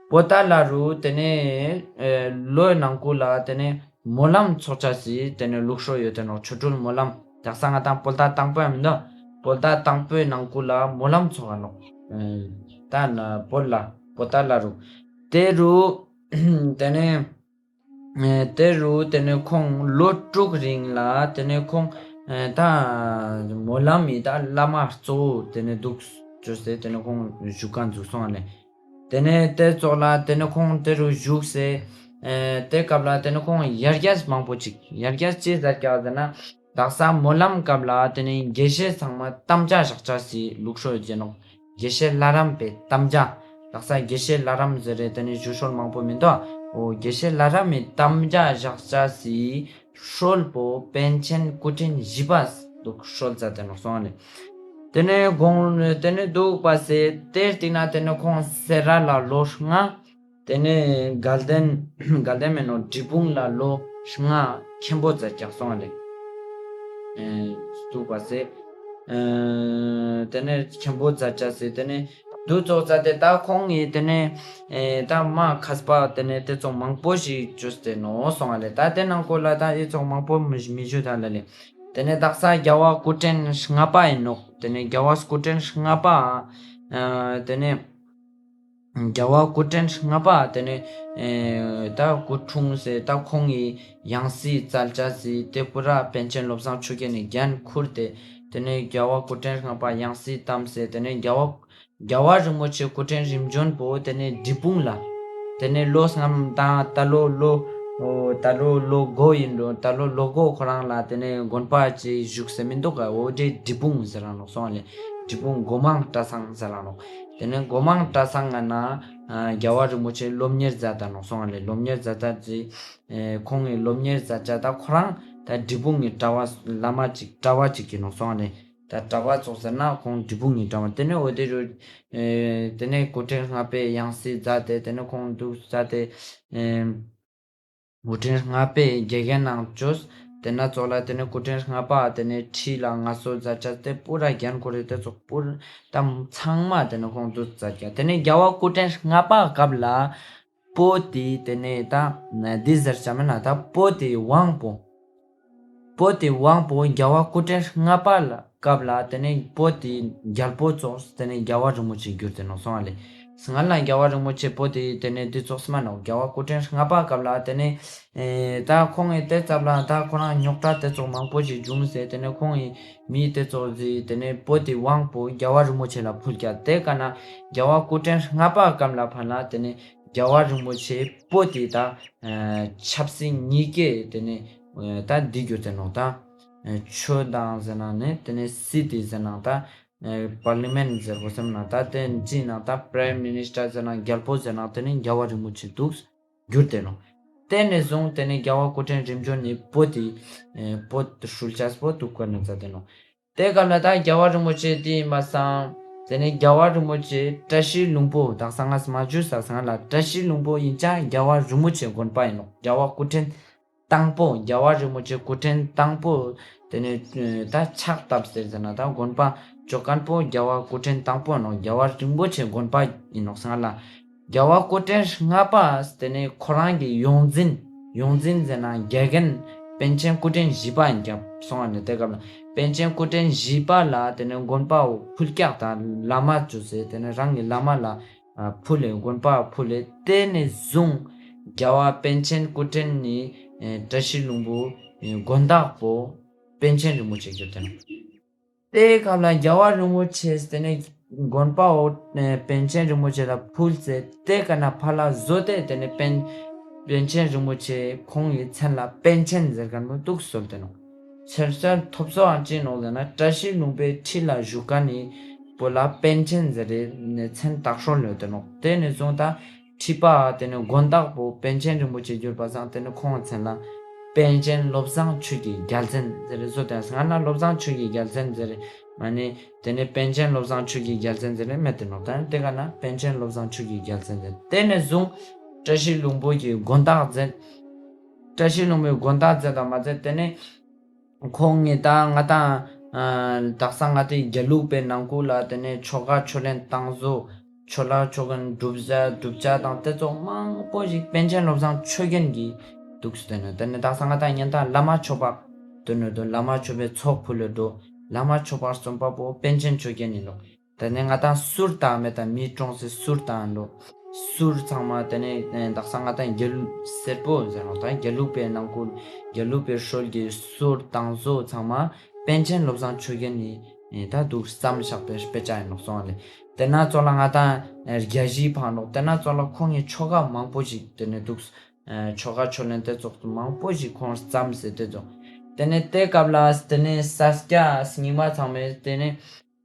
པོ་ཏཱ་ལ་རུ་དེ་ནས་ཨ་ལོའི་ནང་ཁུལ་ལ་དེ་ནས་སྨོན་ལམ་ཚོགས་ཆ་སི་དེ་ནས་ལུགས་སྲོལ་ཡོད་དེ་ནོག་ཆོ་འཕྲུལ་སྨོན་ལམ་དག་ས་ང་དང་བོད་ཟླ་དང་པོ་ཡང་མི་འདུག་བོད་ཟླ་དང་པོའི་ནང་ཁུལ་ལ་སྨོན་ལམ་ཚོགས་ཀ་ནོག་ཨ་ད་ན་པོ་ལ་པོ་ཏཱ་ལ་རུ་དེ་རུ་དེ་ནས། ཨེ་དེ་རུ་དེ་ནས་ཁོང་ལོ་དྲུག་རིང་ལ་དེ་ནས་ཁོང་ཨེ་ད་སྨོན་ལམ་མི་ད་བླ་མ་གཙོ་བོ་དེ་ནས་འདུག་བཅོས་ཏེ་དེ་ནས་ཁོང་བཞུགས་ཁན་འཛུགས་སོང་ལེ། དེ་ནས་དེ་ཙོགས་ལ་དེ་ནས་ཁོང་དེ་རུ་བཞུགས་སེ་ཨེ་དེ་སྐབས་ལ་དེ་ནས་ཁོང་ཡར་རྒྱས་མང་པོ་ཅིག་ཡར་རྒྱས་ཅི་ཟེར་ཀྱག་ཟེར་ན། དག་ས་སྨོན་ལམ་སྐབས་ལ་དེ་ནས་དགེ་བཤེས་ཚང་མ་དམ་བཅའ་བཞག་ཅེས་སི་ལུགས་སྲོལ་ཡོད་ཀྱག་ནོག་དགེ་བཤེས་ལྷ་རམས་པའི་དམ་བཅའ། དག་ས་དགེ་བཤེས་ལྷ་རམས་ཟེར་རེ་དེ་ནས་ཞུ་སྲོལ་མང་པོ་མི་འདུག་འོ་དགེ་བཤེས་ལྷ་རམས་མི་དམ་བཅའ་བཞག་ཅེས་སི་སྲོལ་པོ་པཎ་ཆེན་སྐུ་ཕྲེང་བཞི་པ་འདུག་སྲོལ་མཛད་དེ་ནོག་སོང་ལེ། དེ་ནས་དགོང་དེ་ནས་འདུག་པ་སེ་དེར་སྟིང་ན་དེ་ནས་ཁོང་སེ་ར་ལ་ལོ་ལྔ། དེ་ནས་དགའ་ལྡན་དགའ་ལྡན་མེད་ནོག་འབྲས་སྤུངས་ལ་ལོ་ལྔ་མཁན་པོ་མཛད་ཀྱག་སོང་ལེ། ཨེ་འདུག་པ་སེ། ཨེ་དེ་ནས་མཁན་པོ་མཛད་ཅེས་སི་དེ་ནས་འདུག་ཙོགས་མཛད་དེ་ད་ཁོང་གི་དེ་ནས་ཨེ་ད་མ་མཁས་པ་དེ་ནས་དེ་ཙོགས་མང་པོ་ཞིག་བཅོས་ཏེ་ནོག་སོང་ལེ། ད་དེ་ནང་སྐོར་ལ་ད་ཨེ་ཙོགས་མང་པོ་མི་མི་ཞུ་ད་ལ་ལེ། དེ་ནས་དག་ས་རྒྱལ་བ་སྐུ་ཕྲེང་ལྔ་པ་ཡིན་ནོག་དེ་ནས་རྒྱལ་བ་སྐུ་ཕྲེང་ལྔ་པ་ཨ་དེ་ནས། རྒྱལ་བ་སྐུ་ཕྲེང་ལྔ་པ་དེ་ནས་ཨེ་ད་སྐུ་འཁྲུངས་སེ་ད་ཁོང་གི་ཡང་སྲིད་བཙལ་ཅེས་སི་དེ་པུ་ར་པཎ་ཆེན་བློ་བཟང་ཆོས་རྒྱན་ནི་འགན་ཁུར་ཏེ་དེ་ནས་རྒྱལ་བ་སྐུ་ཕྲེང་ལྔ་པ་ཡང་སྲིད་བདམས་སེ་དེ་ནས་རྒྱལ་བ་རྒྱལ་བ་རིན་པོ་ཆེ་སྐུ་ཕྲེང་རིམ་བྱོན་པོ་དེ་ནས་འབྲས་སྤུངས་ལ་དེ་ནས་ལོ་ལྔ་དང་ད་ལོ་ལོ་ད་ལོ་ལོ་དགུ་ཡིན་འགྲོ། ད་ལོ་ལོ་དགུ་ཁོ་རང་ལ་དེ་ནས་དགོན་པ་ཅིག་བཞུགས་སེ་མི་འདུག་ག་འོ་དེ་འབྲས་སྤུངས་ཟེར་ར་ནོག་སོང་ལེ། འབྲས་སྤུངས་སྒོ་མང་གྲྭ་ཚང་ཟེར་ར་ནོག་དེ་ནས་སྒོ་མང་གྲྭ་ཚང་ང་ན་ཨ་རྒྱལ་བ་རིན་པོ་ཆེ་སློབ་གཉེར་མཛད་ད་ནོག་སོང་ལེ། སློབ་གཉེར་མཛད་ད་ཅི་ཨེ་ཁོང་གི་སློབ་གཉེར་མཛད་ཅེས་ད་ཁོ་རང་ད་འབྲས་སྤུངས་ཀྱི་གྲྭ་པ་བླ་མ་ཅིག་གྲྭ་པ་ཅིག་ཡིན་ནོག་སོང་ལེ། ད་གྲྭ་པ་ཙོགས་ཟེར་ན་ཁོང་འབྲས་སྤུངས་ཀྱི་གྲྭ་པ་དེ་ནས་འོ་དེ་རུ་ཨེ་དེ་ནས་སྐུ་ཕྲེང་ལྔ་པའི་ཡང་སྲིད་མཛད་དེ་དེ་ནས་ཁོང་འདུག་མཛད་དེ་ཨེ། སྐུ་ཕྲེང་ལྔ་པའི་དགེ་རྒན་ནང་བཅོས། དེ་ན་ཙོགས་ལ་དེ་ནས་སྐུ་ཕྲེང་ལྔ་པ་དེ་ནས་ཁྲི་ལ་མངའ་གསོལ་མཛད་ཅེས་དེ་པུ་ར་འགན་ཁུར་རེ་དེ་ཙོགས་པུ་ར་ད་ཚང་མ་དེ་ནས་ཁོང་འདུག་མཛད་ཀྱག་དེ་ནས་རྒྱལ་བ་སྐུ་ཕྲེང་ལྔ་པ་སྐབས་ལ་པོ་ཏི་དེ་ནས་ད་འདི་ཟེར་ཅེས་མེད་ན་ད་པོ་ཏི་དབང་པོ། པོ་ཏི་དབང་པོ་རྒྱལ་བ་སྐུ་ཕྲེང་ལྔ་པ་ལ་སྐབས་ལ་དེ་ནས་པོ་ཏི་རྒྱལ་པོ་ཙོགས་དེ་ནས་རྒྱལ་བ་རིན་པོ་ཆེ་གྱུར་ཏེ་ནོག་སོང་བ་ལེ། སྔར་ལ་རྒྱལ་བ་རིན་པོ་ཆེ་པོ་ཏི་དེ་ནས་འདི་ཙོགས་མ་ནོག་རྒྱལ་བ་སྐུ་ཕྲེང་ལྔ་པ་སྐབས་ལ་དེ་ནས་ཨེ་ད་ཁོང་གི་དེ་ཙོགས་ལ་ད་ཁོ་རང་རྙོག་དྲ་དེ་ཙོགས་མང་པོ་ཞིག་བྱུང་སེ་དེ་ནས་ཁོང་གི་མི་དེ་ཙོགས་ཟེར་དེ་ནས་པོ་ཏི་དབང་པོ་རྒྱལ་བ་རིན་པོ་ཆེ་ལ་ཕུལ་ཀྱག་དེ་ཀ་ན་རྒྱལ་བ་སྐུ་ཕྲེང་ལྔ་པ་སྐབས་ལ་ཕར་ལ་དེ་ནས་རྒྱལ་བ་རིན་པོ་ཆེ་པོ་ཏི་ད་ཨ་ཆབ་སྲིད་གཉིས་ཀའི་དེ་ནས་ཨ་ད་འདི་གྱུར་ཏེ་ནོག་ད་ཨ་ཆོས་དང་ཟེར་ན་ནི་དེ་ནས་སྲིད་དེ་ཟེར་ན་ད་ཨ་པར་ལི་མེན་ཟེར་གོ་སེམས་ན་ད་དེ་འདི་ན་ད་པ་རའིམ་མི་ནིས་ཊར་ཟེར་ན་རྒྱལ་པོ་ཟེར་ན་དེ་ནས་རྒྱལ་བ་རིན་པོ་ཆེ་འདུག་གྱུར་ཏེ་ནོག་ཏེ་ནེ་ཟུང་ཏེ་ནེ་རྒྱལ་བ་སྐུ་ཕྲེང་རིམ་བྱོན་ནི་བོད་དི་ཨེ་བོད་ཧྲུལ་ཆས་པོ་དུག་ཀ་ནེ་ཛད་དེ་ནོག། ཏེ་སྐབས་ལ་ད་རྒྱལ་བ་རིན་པོ་ཆེ་ཏེ་མ་སང་ཏེ་ནེ་རྒྱལ་བ་རིན་པོ་ཆེ་བཀྲ་ཤིས་ལྷུན་པོ་དག་ས་ང་སི་མ་ཇུས་ས་སང་ལ་བཀྲ་ཤིས་ལྷུན་པོ་ཨིན་ཅང་རྒྱལ་བ་རིན་པོ་ཆེ་དགོན་པ་ཨིན་ནོག། རྒྱལ་བ་སྐུ་ཕྲེང་དང་པོ་རྒྱལ་བ་རིན་པོ་ཆེ་སྐུ་ཕྲེང་དང་པོ་ཏེ་ནེ་ད་ཕྱག་བཏབ་སྟེ་ཟེར་ན་ད་དགོན་པ་ཅོ་ཁན་པོ་རྒྱལ་བ་སྐུ་ཕྲེང་དང་པོ་ནོག། རྒྱལ་བ་རིན་པོ་ཆེ་དགོན་པ་ཨིན་ནོག་སང་ལ། རྒྱལ་བ་སྐུ་ཕྲེང་ལྔ་པ་ཏེ་ནེ་ཁོ་རང་གི་ཡོངས་འཛིན་ཡོངས་འཛིན་ཟེར་ན་དགེ་རྒན་པཎ་ཆེན་སྐུ་ཕྲེང་བཞི་པ་ཨིན་ཀྱག་སོང་བ་ནེ་ཏེ་སྐབས་ལ་པཎ་ཆེན་སྐུ་ཕྲེང་བཞི་པ་ལ་ཏེ་ནེ་དགོན་པའོ་ཕུལ་ཀྱག་ད་བླ་མ་ཅོས་ཏེ་ཏེ་ནེ་རང་གི་བླ་མ་ལ་ཨ་ཕུལ་ལེ་དགོན་པ་ཕུལ་ལེ་ཏེ་ནེ་ཟུང་རྒྱལ་བ་པཎ་ཆེན་སྐུ་ཕྲེང་ནི་ཨེ་བཀྲ་ཤིས་ལྷུན་པོ་ཨེ་དགོན་བདག་པོ་པཎ་ཆེན་རིན་པོ་ཆེ་གྱུར་ཏེ་ནོག། ཏེ་སྐབས་ལ་རྒྱལ་བ་རིན་པོ་ཆེ་ཏེ་ནེ་དགོན་པའོ་ཨེ་པཎ་ཆེན་རིན་པོ་ཆེ་ལ་ཕུལ་ཏེ་ཏེ་ཀ་ནེ་ཕར་ལ་ཟོས་ཏེ་ཏེ་ནེ་པཎ་པཎ་ཆེན་རིན་པོ་ཆེ་ཁོང་གི་མཚན་ལ་པཎ་ཆེན་ཟེར་ཁན་པོ་དུག་གསོལ་ཏེ་ནོག། ཆེར་སོན་ཐོབ་སོ་ཨང་ཅི་ནོག་ཟེར་ན་བཀྲ་ཤིས་ལྷུན་པོའི་ཁྲི་ལ་བཞུགས་ཁན་ནི་པོ་ལ་པཎ་ཆེན་ཟེར་རེ་ནེ་མཚན་བཏགས་སྲོལ་ཡོད་དེ་ནོག། ཏེ་ནེ་ཟུང་ད་ཁྲི་པ་ཏེ་ནེ་དགོན་བདག་པོ་པཎ་ཆེན་རིན་པོ་ཆེ་གྱུར་པ་སང་ཏེ་ནེ་ཁོང་མཚན་ལ་པཎ་ཆེན་བློ་བཟང་ཆོས་ཀྱི་རྒྱལ་མཚན་ཟེར་རེ་ཟོས་ཏེ་སང་ན་བློ་བཟང་ཆོས་ཀྱི་རྒྱལ་མཚན་ཟེར་རེ་མ་ནེ་ཏེ་ནེ་པཎ་ཆེན་བློ་བཟང་ཆོས་ཀྱི་རྒྱལ་མཚན་ཟེར་རེ་མེད་དེ་ནོག། ད་ཏེ་ཀ་ནེ་པཎ་ཆེན་བློ་བཟང་ཆོས་ཀྱི་རྒྱལ་མཚན་ཟེར་ཏེ་ནེ་ཟུང་བཀྲ་ཤིས་ལྷུན་པོ་གི་དགོན་བདག་མཛད། བཀྲ་ཤིས་ལྷུན་པོའི་དགོན་བདག་མཛད་དང་མ་ཚད་ཏེ་ནེ་ཁོང་ངི་ད་ང་ཏང་ཨ་དག་ས་ང་ཏི་དགེ་ལུགས་པའི་ནང་ཁུལ་ལ་ཏེ་ནེ་ཆོ་ག་ཕྱག་ལེན་བཏང་བཟོ་ཆོ་ལ་ཆོ་ག་སྒྲུབ་བྱ་སྒྲུབ་བྱ་དང་ཏེ་ཙོགས་མང་པོ་ཞིག་པཎ་ཆེན་བློ་བཟང་ཆོས་རྒྱན་གྱི་དུག་སྟེ་ནོག། ཏེ་ནེ་དག་ས་ང་ཏང་ཉན་ཏང་བླ་མ་མཆོད་པ་ཏེ་ནེ་བླ་མ་མཆོད་པའི་ཚོགས་ཕུལ་ལོ་འགྲོ། བླ་མ་མཆོད་པ་གསུམ་པ་པོ་པཎ་ཆེན་ཆོས་རྒྱན་ཨིན་ནོག། ཏེ་ནེ་ང་ཏང་གསུར་བཏང་མེད་ད་མི་གྲོངས་སེ་གསུར་བཏང་ལོ། གསུར་ཚང་མ་ཏེ་ནེ་ཨེ་དག་ས་ང་ཏང་དགེ་ལུགས་སེར་པོ་ཟེར་ནོག། ད་དགེ་ལུགས་པའི་ནང་ཁུལ་དགེ་ལུགས་པའི་སྲོལ་གྱི་གསུར་བཏང་བཟོ་ཚང་མ་པཎ་ཆེན་བློ་བཟང་ཆོས་རྒྱན་ནི་ཨེ་ད་དུག་བརྩམས་བཞག་པའི་དཔེ་ཆ་ཨིན་ནོག་སོང་བ་ལེ། ཏེ་ན་ཙོགས་ལ་ང་ཏང་ཨེ་རྒྱ་གཞིས་ཕང་ནོག། ཏེ་ན་ཙོགས་ལ་ཁོང་ངི་ཆོ་ག་མང་པོ་ཞིག་ཏེ་ནེ་དུག་ཨེ་ཆོ་ག་ཕྱག་ལེན་ཏེ་ཙོགས་མང་པོ་ཞིག་ཁོང་བརྩམས་སེ་ཏེ་ཙོགས། ཏེ་ནེ་ཏེ་སྐབས་ལ་ཏེ་ནེ་ས་སྐྱ་རྙིང་མ་ཚང་མས་ཏེ་ནེ་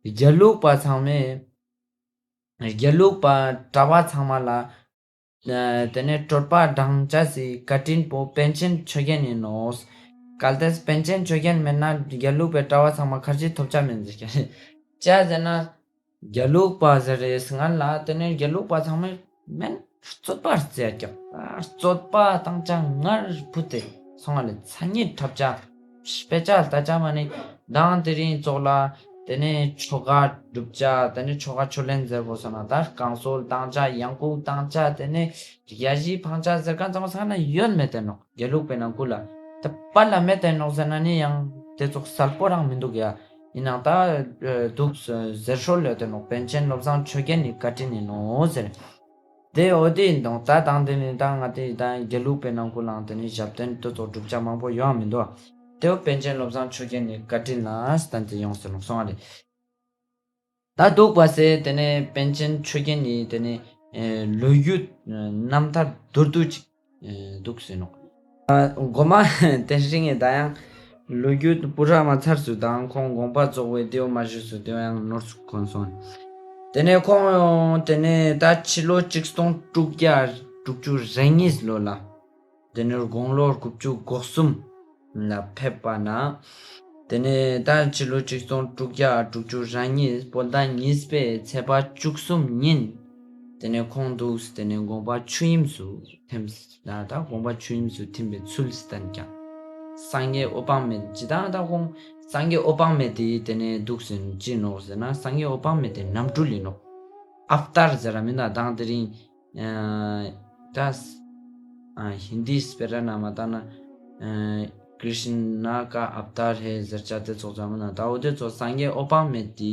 དགེ་ལུགས་པ་ཚང་མས་དགེ་ལུགས་པ་གྲྭ་པ་ཚང་མ་ལ་ཨ་ཏེ་ནེ་གྲོད་པ་འགྲངས་ཅེས་སི་བཀའ་དྲིན་པོ་པཎ་ཆེན་ཆོས་རྒྱན་ཨིན་ནོག། གལ་ཏེ་པཎ་ཆེན་ཆོས་རྒྱན་མེད་ན་དགེ་ལུགས་པའི་གྲྭ་པ་ཚང་མ་ཁར་ཅི་ཐོབ་ཆ་མེད་ཟེར་ཀྱག། ཅི་ཟེར་ན་དགེ་ལུགས་པ་ཟེར་རེ་སྔན་ལ་ཏེ་ནེ་དགེ་ལུགས་པ་ཚང་མས་མེན་རྩོད་པ་རྩེ་ཀྱག། རྩོད་པ་བཏང་ཆ་ངར་བུད་དེ་སོང་བ་ལེ། མཚན་ཉིད་འཁྲབ་ཆ་དཔེ་ཆ་ལྟ་ཆ་མ་ནེ་དང་དེ་རིང་ཙོགས་ལ་ཏེ་ནེ་ཆོ་ག་སྒྲུབ་ཆ་ཏེ་ནེ་ཆོ་ག་ཕྱག་ལེན་ཟེར་བོ་སོང་ན་ད་བསྐང་གསོལ་བཏང་ཆ་གཡང་འགུགས་བཏང་ཆ་ཏེ་ནེ་རྒྱ་གཞིས་ཕང་ཆ་ཟེར་ཁན་ཚང་མ་སང་ན་ཡོད་མེད་དེ་ནོག། དགེ་ལུགས་པའི་ནང་ཁུལ་ལ་ད་པ་ལ་མེད་དེ་ནོག་ཟེར་ན་ནི་ཡང་ཏེ་ཙོགས་གསལ་པོ་རང་མི་དུག་ཡ། ཨིན་ནའང་ད་དུག་ཟེར་སྲོལ་ཡོད་དེ་ནོག། པཎ་ཆེན་བློ་བཟང་ཆོས་རྒྱན་ནི་བཀའ་དྲིན་ཨིན་ནོག་ཟེར། ཏེ་འོ་ཏེ་ཨིན་དོང་ད་དང་ཏེ་ནི་ད་ང་ཏི་ད་དགེ་ལུགས་པའི་ནང་ཁུལ་ལའང་ཏེ་ནི་ཞབས་བརྟན་ཏེ་ཙོགས་སྒྲུབ་ཆ་མང་པོ་ཡོང་མི་དུག། ཏེ་བོ་པཎ་ཆེན་བློ་བཟང་ཆོས་རྒྱན་ནི་བཀའ་དྲིན་ལ་བརྟེན་ཏེ་ཡོངས་ཏེ་ནོག་སོང་བ་ལེ། ད་དུག་པ་སེ་ཏེ་ནེ་པཎ་ཆེན་ཆོས་རྒྱན་ནི་ཏེ་ནེ་ཨེ་ལོ་རྒྱུས་རྣམ་ཐར་མདོར་བསྡུས་ཅིག་ཨེ་དུག་སེ་ནོག། ཨ་གོ་མ་ཏེ་རིང་ངི་ད་ཡང་ལོ་རྒྱུས་པུ་ར་མ་ཚར་སུ་དང་ཁོང་དགོངས་པ་རྫོགས་པའི་ཏེ་བོ་མ་ཞུས་སུ་ཏེ་བོ་ཡང་ནོར་སུ་ཁོན་སོང་། ཏེ་ནེ་ཁོང་ཏེ་ནེ་ད་ཕྱི་ལོ་ཆིག་སྟོང་དྲུག་བརྒྱ་དྲུག་ཅུ་རེ་གཉིས་ལོ་ལ་ཏེ་ནེ་དགུང་ལོ་དགུ་བཅུ་གོ་གསུམ་ལ་ཕེབས་པ་ན། ཏེ་ནེ་ད་ཕྱི་ལོ་ཆིག་སྟོང་དྲུག་བརྒྱ་དྲུག་ཅུ་རེ་གཉིས་བོད་ཟླ་གཉིས་པའི་ཚེས་པ་བཅུ་གསུམ་ཉིན། ཏེ་ནེ་ཁོང་དུག་ཏེ་ནེ་དགོངས་པ་ཆོས་དབྱིངས་སུ་ཐིམ་ད་ད་དགོངས་པ་ཆོས་དབྱིངས་སུ་ཐིམ་པའི་ཚུལ་སྟན་ཀྱང་། སངས་རྒྱས་འོད་དཔག་མེད་ཅི་ད་ད་ཁོང་སངས་རྒྱས་འོད་དཔག་མེད་དེ་ཏེ་ནེ་དུག་སེ་ཅི་ནོག་ཟེར་ན་སངས་རྒྱས་འོད་དཔག་མེད་དེ་རྣམ་སྤྲུལ་ཨིན་ནོག། ཨབ་ཏར་ཟེར་ར་མིན་ན་དང་དེ་རིང་ཨ་ད་ཨ་ཧིན་དི་སྤེ་ར་ན་མ་ད་ན་ཨ་ཀྲི་ཤི་ན་ཀ་ཨབ་ཏར་ཧེ་ཟེར་ཆ་ཏེ་ཙོགས་ཙམ་ན་ད་འོ་ཏེ་ཙོགས་སངས་རྒྱས་འོད་དཔག་མེད་དེ་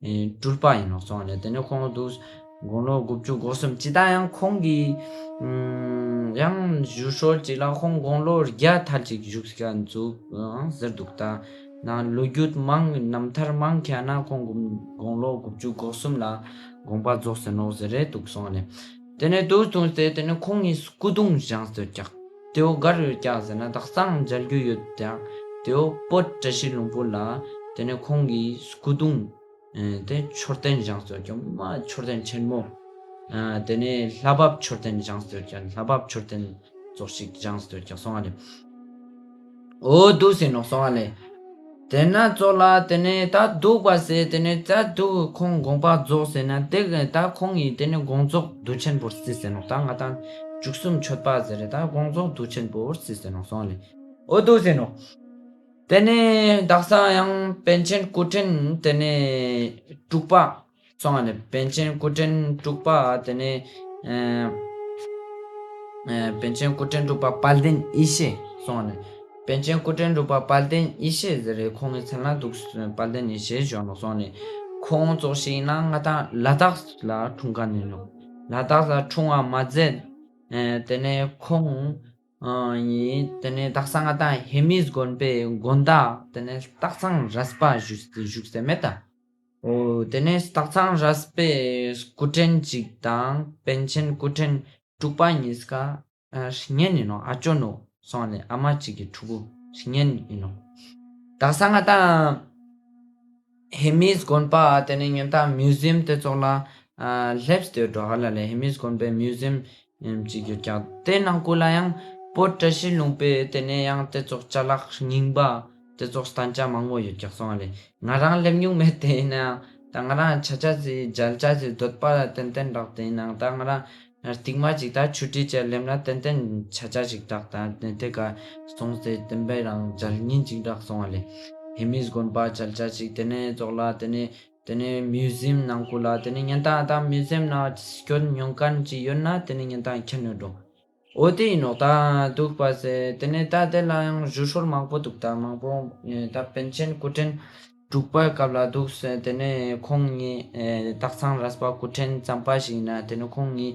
ཨེ་སྤྲུལ་པ་ཨིན་ནོག་སོང་ནེ་ཏེ་ནེ་ཁོང་དུག་དགུང་ལོ་དགུ་བཅུ་གོ་གསུམ་ཅི་ད་ཡང་ཁོང་གི་ཨ་ཡང་ཞུ་སྲོལ་ཅིག་ལ་ཁོང་དགུང་ལོ་བརྒྱ་ཐལ་ཅིག་བཞུགས་ཀྱག་ཟེར་དུག་ད། ནང་ལོ་རྒྱུས་མང་རྣམ་ཐར་མང་ཁྱེར་ན་ཁོང་དགུང་ལོ་དགུ་བཅུ་གོ་གསུམ་ལ་དགོངས་པ་རྫོགས་སེ་ནོག་ཟེར་རེ་དུག་སོང་ནེ། ཏེ་ནེ་དུག་སོང་སྟེ་ཏེ་ནེ་ཁོང་གི་སྐུ་གདུང་བཞེངས་ཏེ་ཡོད་ཀྱག། ཏེ་བོ་གར་ཡོད་ཀྱག་ཟེར་ན་དག་སང་མཇལ་རྒྱུ་ཡོད་ཀྱག། ཏེ་བོ་བོད་བཀྲ་ཤིས་ལྷུན་པོ་ལ་ཏེ་ནེ་ཁོང་གི་སྐུ་གདུང་ཨེ་ཏེ་མཆོད་རྟེན་བཞེངས་ཏེ་ཡོད་ཀྱག། མ་མཆོད་རྟེན་ཆེན་མོ། ཨ་ཏེ་ནེ་ལྷ་བབས་མཆོད་རྟེན་བཞེངས་ཏེ་ཡོད་ཀྱག། ལྷ་བབས་མཆོད་རྟེན་ ཙོགས་ཤིག་སྦྱངས་ཏེ་ཡོད་ཀྱག་སོང་ང་ལེ། འོ་འདུག་སེ་ནོག་སོང་ང་ལེ། ཏེ་ན་ཙོགས་ལ་ཏེ་ནེ་ད་འདུག་པ་སེ་ཏེ་ནེ་ད་འདུག་ཁོང་དགོངས་པ་རྫོགས་སེ་ན་ཏེ་ད་ཁོང་ངི་ཏེ་ནེ་དགོངས་རྫོགས་དུས་ཆེན་པོ་རྩིས་སེ་ནོག། ད་ང་དང་བཅུ་གསུམ་མཆོད་པ་ཟེར་རེ་ད་དགོངས་རྫོགས་དུས་ཆེན་པོ་རྩིས་སེ་ནོག་སོང་ང་ལེ། འོ་འདུག་སེ་ནོག། ཏེ་ནེ་དག་ས་ཡང་པཎ་ཆེན་སྐུ་ཕྲེང་ཏེ་ནེ་དྲུག་པ་སོང་ང་ལེ། པཎ་ཆེན་སྐུ་ཕྲེང་དྲུག་པ་ཏེ་ནེ་ཨ་ཨ་པཎ་ཆེན་སྐུ་ཕྲེང་དྲུག་པ་དཔལ་ལྡན་ཡེ་ཤེས་སོང་ང་ལེ། པཎ་ཆེན་སྐུ་ཕྲེང་དྲུག་པ་དཔལ་ལྡན་ཡེ་ཤེས་ཟེར་རེ་ཁོང་ངི་མཚན་ལ་འདུག་དཔལ་ལྡན་ཡེ་ཤེས་ཞུ་ནོག་སོང་ང་ལེ། ཁོང་ཙོགས་ཤིག་ན་ང་དང་ལ་དྭགས་ལ་འཁྲུངས་ཁན་ཨིན་ནོག། ལ་དྭགས་ལ་འཁྲུངས་པ་མ་ཟད་ཨ་ཏེ་ནེ་ཁོང་ཨ་ཡིན། ཏེ་ནེ་དག་ས་ང་དང་ཧེ་མིས་དགོན་པའི་དགོན་བདག་ཏེ་ནེ་སྟག་ཚང་རས་པ་བཞུགས་བཞུགས་སེ་མེད་ད། འོ་ཏེ་ནེ་སྟག་ཚང་རས་པའི་སྐུ་ཕྲེང་གཅིག་དང་པཎ་ཆེན་སྐུ་ཕྲེང་དྲུག་པ་གཉིས་ཀ་ཨ་གཉེན་ཨིན་ནོག། ཨ་ཅོ་ནོ་སོང་ང་ལེ། ཨ་མ་གཅིག་གི་ཕྲུ་གུ་གཉེན་ཨིན་ནོག། དག་ས་ང་དང་ཧེ་མིས་དགོན་པ་ཏེ་ནེ་ཉན་ཏང་མིའུ་ཟིམ་ཏེ་ཙོགས་ལ་ཨ་ལེབས་ཏེ་འགྲོ་ཧ་ལ་ལེ། ཧེ་མིས་དགོན་པའི་མིའུ་ཟིམ་ཨེམ་ཅིག་ཡོད་ཀྱག། ཏེ་ནང་ཀུ་ལ་ཡང་བོད་བཀྲ་ཤིས་ལྷུན་པོའི་ཏེ་ནེ་ཡང་ཏེ་ཙོགས་ཅ་ལག་རྙིང་པ་ཏེ་ཙོགས་སྟན་ཆ་མང་པོ་ཡོད་ཀྱག་སོང་ང་ལེ། ང་རང་ལེབ་མྱོང་མེད། ཏེ་ཨིན་ནའང་ད་ང་རང་ཆ་ཆ་ཟེ་མཇལ་ཆ་ཟེ་འདོད་པ་ཏན་ཏན་རག། ཏེ་ཨིན་ནའང་ད་ང་རང་རྟིང་མ་ཅིག་ད་ཆུ་ཊི་ཅིག་ལེབ་ན་ཏན་ཏན་ཆ་ཆ་ཅིག་རག། ད་ཏེ་ཏེ་ཀ་སོང་སྟེ་བསྟན་པའི་རང་མཇལ་ཉིན་ཅིག་རག་སོང་ང་ལེ། ཧེ་མིས་དགོན་པ་མཇལ་ཆ་ཅིག་ཏེ་ནེ་ཙོགས་ལ་ཏེ་ནེ་ཏེ་ནེ་མིའུ་ཟིམ་ནང་ཀུ་ལ་ཏེ་ནེ་ཉན་ཏང་ད་མིའུ་ཟིམ་ནང་སྐྱོད་མྱོང་ཁན་ཅིག་ཡོད་ན་ཏེ་ནེ་ཉན་ཏང་མཁྱེན་ཡོད་འགྲོ། འོ་ཏེ་ཨིན་ནོག། ད་འདུག་པ་སེ་ཏེ་ནེ་ད་ཏེ་ལ་ཡང་ཞུ་སྲོལ་མང་པོ་འདུག། ད་མང་པོ་ཨེ་ད་པཎ་ཆེན་སྐུ་ཕྲེང་དྲུག་པའི་སྐབས་ལ་འདུག་སེ་ཏེ་ནེ་ཁོང་ངི་ཨེ་སྟག་ཚང་རས་པ་སྐུ་ཕྲེང་ཙམ་པ་ཞིག་ཨིན་ན་ཏེ་ནེ་ཁོང་ངི་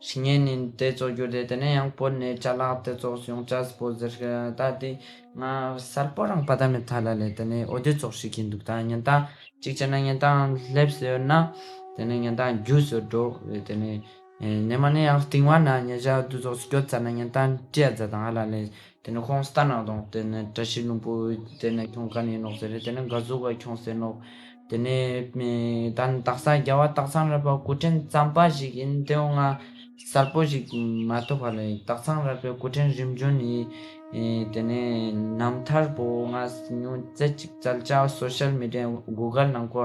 གཉེན་ཨིན་ཏེ་ཙོགས་གྱུར་ཏེ་ཏེ་ནེ་ཡང་བོད་ནེ་ཅ་ལག་ཏེ་ཙོགས་ཡོང་ཅེས་པོ་ཟེར་ཁན་ད་ཏེ་ང་གསལ་པོ་རང་པ་ཏ་མེད་ཐ་ལ་ལེ། ཏེ་ནེ་འོ་ཏེ་ཙོགས་ཤིག་ཨིན་འདུག། ད་ཉན་ཏང་ཅིག་ཅ་ན་ཉན་ཏང་ལེབས་སེ་ཡོད་ན་ཏེ་ནེ་ཉན་ཏང་རྒྱུས་སུ་འགྲོ། ཏེ་ནེ་ཨེ་ནེ་མ་ནེ་ཡང་རྟིང་མ་ན་ཉེ་ཞ་འདུག་ཙོགས་སྐྱོད་ཙ་ན་ཉན་ཏང་ཏྲི་ཡ་ཛ་དང་ཧ་ལ་ལེ། ཏེ་ནེ་ཁོང་སྟན་ན་དོང་ཏེ་ནེ་བཀྲ་ཤིས་ལྷུན་པོ་ཏེ་ནེ་ཁྱོང་ཁན་ཨིན་ནོག་ཟེར་རེ། ཏེ་ནེ་ག་ཟུག་ག་ཁྱོང་སེ་ནོག། ཏེ་ནེ་ཨེ་ད་དག་ས་རྒྱལ་བ་སྟག་ཚང་རས་པ་སྐུ་ཕྲེང་ཙམ་པ་ཞིག་ཨིན་ཏེའོ་ང་གསལ་པོ་ཞིག་མ་ཐོབ་པ་ལེ། སྟག་ཚང་རས་པའི་སྐུ་ཕྲེང་རིམ་བྱོན་ནི་ཨེ་ཏེ་ནེ་རྣམ་ཐར་པོ་ང་ཉུང་ཙེ་ཅིག་ཙལ་ཆ་སོ་ཤལ་མི་ཌི་ཡ་གུ་གལ་ནང་ཀོ་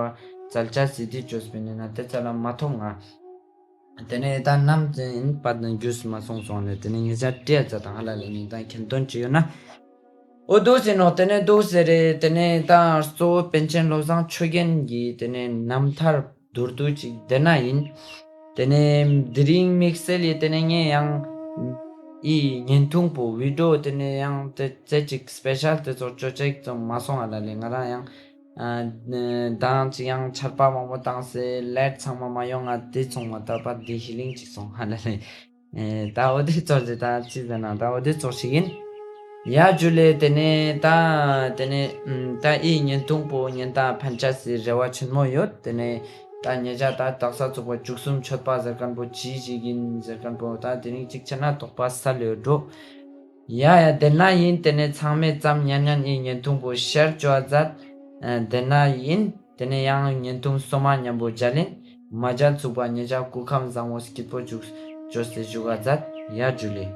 ཙལ་ཆ་སི་ཌི་ཅོས་པིན་ན་ཏེ་ཙལ་ལ་མ་ཐོབ་ང་། ཏེ་ནེ་ད་ནམ་ཏེ་ཨིན་པ་ན་རྒྱུས་མ་སོང་སོང་ལེ། ཏེ་ནེ་ཉེ་ཞ་ཏྲི་ཡ་ཛ་དང་ཧ་ལ་ལེ་ཉན་ཏང་མཁྱེན་དོན་ཅི་ཡོད་ན། འོ་འདུག་སེ་ནོག། ཏེ་ནེ་འདུག་སེ་རེ། ཏེ་ནེ་ད་གཙོ་བོ་པཎ་ཆེན་བློ་བཟང་ཆོས་རྒྱན་གྱི་ཏེ་ནེ་རྣམ་ཐར་མདོར་བསྡུས་ཅིག་ཏེ་ན་ཨིན། ཏེ་ནེ་དེ་རིང་དམིགས་བསལ་ལི་ཏེ་ནེ་ངས་ཡང་འི་བརྙན་ཐུང་པོ་བི་ཌི་ཡོ་ཏེ་ནེ་ཡང་ཏེ་ཙེ་ཅིག་སྤེ་ཤལ་ཏེ་ཙོགས་ཅོ་ཅེས་ཙམ་མ་སོང་ང་ལ་ལེ། ང་རང་ཡང་ཨ་དང་ཅིག་ཡང་ཆར་པ་མང་པོ་བཏང་སེ་ལའིཊ་ཚང་མ་མ་ཡོང་ང་ཏེ་ཚང་མ་ད་པ་འི་ཧི་ལིང་ཅིག་སོང་ཧ་ལ་ལེ། ཨེ་ད་འོ་ཏེ་ཙོགས་ཅིག་ད་ཅི་ཟེར་ན་ད་འོ་ཏེ་ཙོགས་ཤིག་ཨིན། ཡ་ཇུ་ལེ། ཏེ་ནེ་ད་ཏེ་ནེ་ཨམ་ད་འི་བརྙན་ཐུང་པོ་ཉན་ཏང་ཕན་ཆ་སི་རེ་བ་ཆེན་མོ་ཡོད། ཏེ་ནེ་ད་ཉེ་ཞ་ད་དག་ས་ཚུག་པ་བཅུ་གསུམ་མཆོད་པ་ཟེར་ཁན་པོ་ཅི་ཞིག་ཨིན་ཟེར་ཁན་པོ་ད་དེ་རིང་ཅིག་ཆ་ན་དོགས་པ་སལ་ཡོད་འགྲོ། ཡ་ཡ་ཏེ་ན་ཨིན། ཏེ་ནེ་ཚང་མས་ཙམ་ཉན་ཉན་འི་བརྙན་ཐུང་པོ་ཤེར་ཅོ་ཛད། ཨ་ཏེ་ན་ཨིན། ཏེ་ནེ་ཡང་བརྙན་ཐུང་སོ་མ་ཉམ་པོ་མཇལ་ཨིན། མ་མཇལ་ཚུག་པ་ཉེ་ཞ་སྐུ་ཁམས་བཟང་པོ་སྐྱིད་པོ་ཅོས་ཏེ་ཞུགས་ཛད། ཡ་ཇུ་ལེ།